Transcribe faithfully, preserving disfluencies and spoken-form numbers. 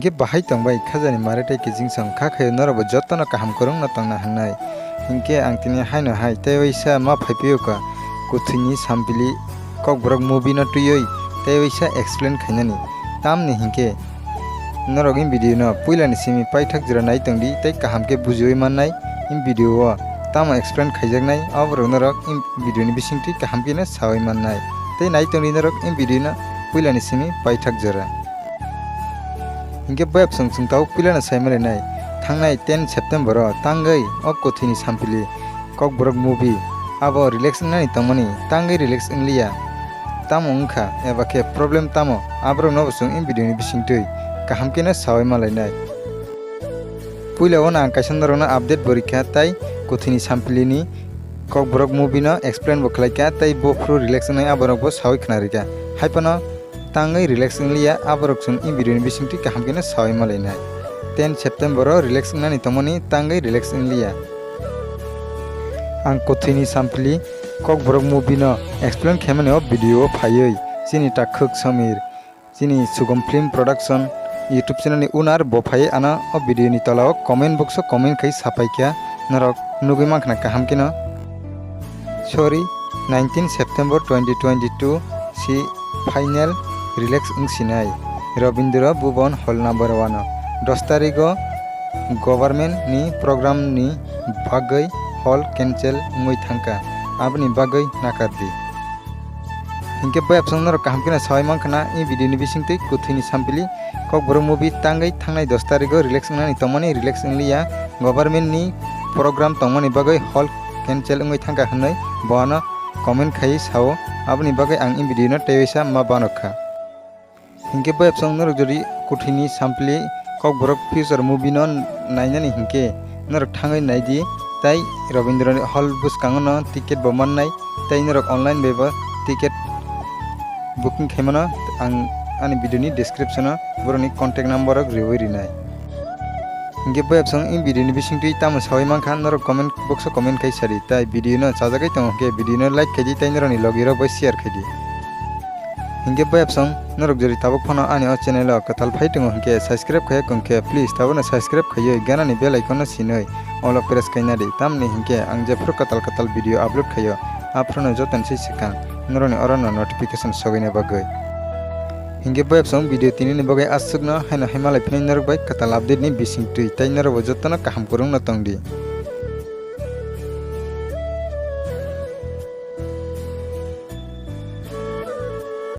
Hinkhe bahai tongbai khajani mare tei kiching song kha khaio norokbo jotono kaham kwrwngno tongna hwnwi. Hinkhe ang tini haino hai tei waisa ma phaiphiyokha kuthwini sampili Kokborok movie no twiwi tei waisa explain khainani. Tamni hinkhe norok in video no puilani simi paithak jora nai tongdi tei kaham khe bujiwi mannai in video o tamo explain khaijaknai oborok norok in video ni bisingtwi kaham kheno sawi mannai tei nai tongdi norok in video no puilani simi paithak jora. Hinkhe boyab song chwng tabuk puilano sai malainai, thangnai ten September o tangwi o kwthwini sampili Kokborok movie abo release wngnani tongmani tangwi release wngliya. Tamo wngkha eba khe problem tamo aborokno bo chwng in video ni bisingtwi kaham kheno sawi malainai. Puila o ang kaisa norokno update bo rikha tei kwthwini sampili ni Kokborok movie no explain bo khlaikha tei bo phuru release wngnai aborok bo sawi khna rikha. Haiphano tangwi release wngliya aborok chwng in video ni bisingtwi kaham kheno sawi malainai. Ten September o release wngnani tongmani tangwi release wngliya. Ang kwthwini sampili Kokborok movie no explain khaimani o video o phaiwi chini takhuk Samir, chini Sugom Film Production YouTube channel ni owner bo phaiwi ano o video ni tola o comment box o comment khai sapaikha norok nugwi mankha kaham kheno. Sorry, nineteen September twenty twenty-two si final release wngsinai Rabindra Bhuban Hall number one o. Dos tarigo government ni program ni bagwi hall cancel wngwi thangkha, aboni bagwi nakardi. Hinkhe boyab song norok kaham kheno sawi mankha na, i video ni bisingtwi kwthwini sampili Kokborok movie tangwi thangnai dos tarigo release wngnani tongmani release wngliya, government ni program tongmani bagwi hall cancel wngwi thangkha hwnwi bo ano comment khaiwi sao, aboni bagwi ang in video no teiwisa ma banokha. Hinkhe boyab song norok jodi kwthwini sampili Kokborok future movie no nainani hinkhe norok thangwi naidi tei Rabindra Hall bwskango no ticket bo mannai tei norok online bai bo ticket booking khaimano ang ani video ni description o borokni contact number rok riwi rinai. Hinkhe boyab song in video ni bisingtwi tamo sawi mankha norok comment box o comment khai sadi, tai video no chajagwi tongo hinkhe video no like khaidi tei norokni logi rok bai share khaidi. Hinkhe boyab song norok jodi tabuk phano ani o channel o kwtal phai tongo hinkhe subscribe khaiya kongkhe please tabukno subscribe khaiwi ganani bell icon no sinwi all o press khaina di, tamni hinkhe ang jephru kwtal kwtal video upload khaio aphruno jotono se swkang norokni orono notification sogwina bagwi. Hinkhe boyab song video tinini bagwi aswkno haino hai malai phini norok bai kwtal update ni bisingtwi tei norok bo jotono kaham kwrwngno tongdi.